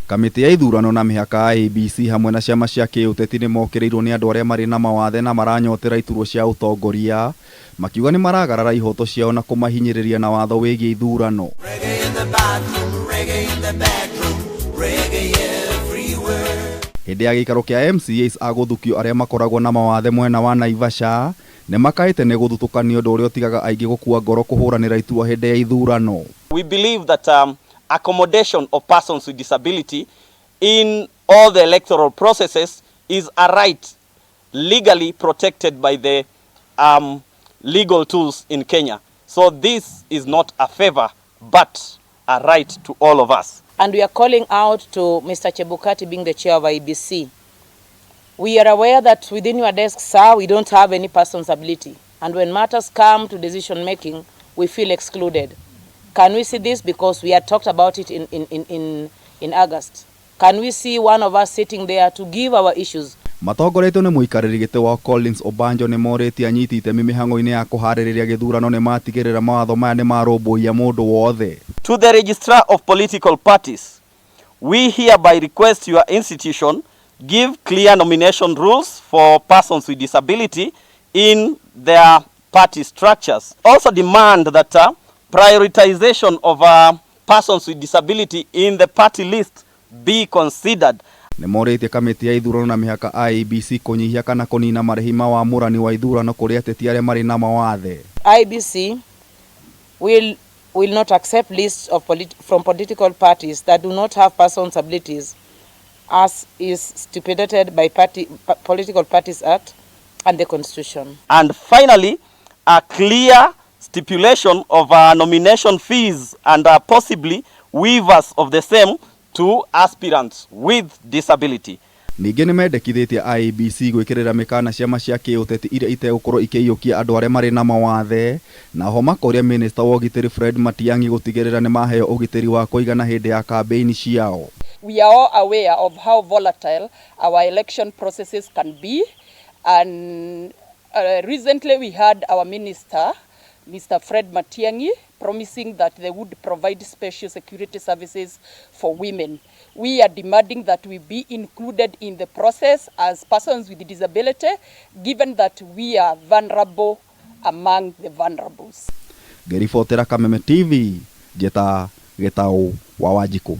Kamĩtĩ ya ithurano na mĩhaka IEBC hamwe na ciama cia kĩũteti nĩ mokĩrĩirwo nĩ andũ arĩa marĩ na mawathe na maranyotera iturwa cia ũtongoria, makiuga nĩ maragarara ihoto ciao na kũmahinyĩrĩria na watho wĩgiĩ ithurano. Reggae in the bathroom, reggae in the bedroom, reggae everywhere. Hĩndĩ ya gĩikaro kĩa MCAs a gũthukio arĩa makoragwo na mawathe mwena wa Naivasha nĩ makaĩte nĩ gũthutũkanio ũndũ ũrĩa ũtigaga aingĩ gũkua ngoro kũhũranĩra iturwa hĩndĩ ya ithurano. We believe that accommodation of persons with disability in all the electoral processes is a right legally protected by the legal tools in Kenya. So this is not a favor, but a right to all of us. And we are calling out to Mr. Chebukati being the chair of IEBC. We are aware that within your desk, sir, we don't have any person's ability. And when matters come to decision making, we feel excluded. Can we see this? Because we had talked about it in August. Can we see one of us sitting there to give our issues? Matongoretio nĩ mũikarĩri gĩtĩ wa Collins Obanjo nĩ morĩtie anyiti itemi mĩhang'o-inĩ ya kũharĩrĩria gĩthurano nĩ matigĩrĩra mawatho maya nĩ marũmbũiya mũndũ wothe. To the Registrar of Political Parties, we hereby request your institution give clear nomination rules for persons with disability in their party structures. Also demand that prioritization of persons with disability in the party list be considered. Nĩ morĩtie kamĩtĩ ya ithurano na mĩhaka IEBC kũnyihia kana kũnina marĩhi ma wamũrani wa ithurano kũrĩ ateti arĩa marĩ na mawathe. IEBC will not accept lists from political parties that do not have persons' abilities as is stipulated by Political Parties Act and the Constitution. And finally, a clear stipulation of nomination fees and possibly waivers of the same to aspirants with disability. Ningĩ nĩ mendekithĩtie IEBC gwĩkĩrĩra mĩkana ciama cia kĩũteti iria itegũkorwo ikĩiyũkia andũ arĩa marĩ na mawathe, na ho makoria minista wa ũgitĩri Fred Matiang'i gũtigĩrĩra nĩ maheo ũgitĩri wa kũigana hĩndĩ ya kambĩini ciao. We are all aware of how volatile our election processes can be, and recently we had our minister, Mr. Fred Matiang'i, promising that they would provide special security services for women. We are demanding that we be included in the process as persons with disability, given that we are vulnerable among the vulnerables. Ngĩribotera Kameme TV, njĩta Gĩtaũ wa Wanjikũ.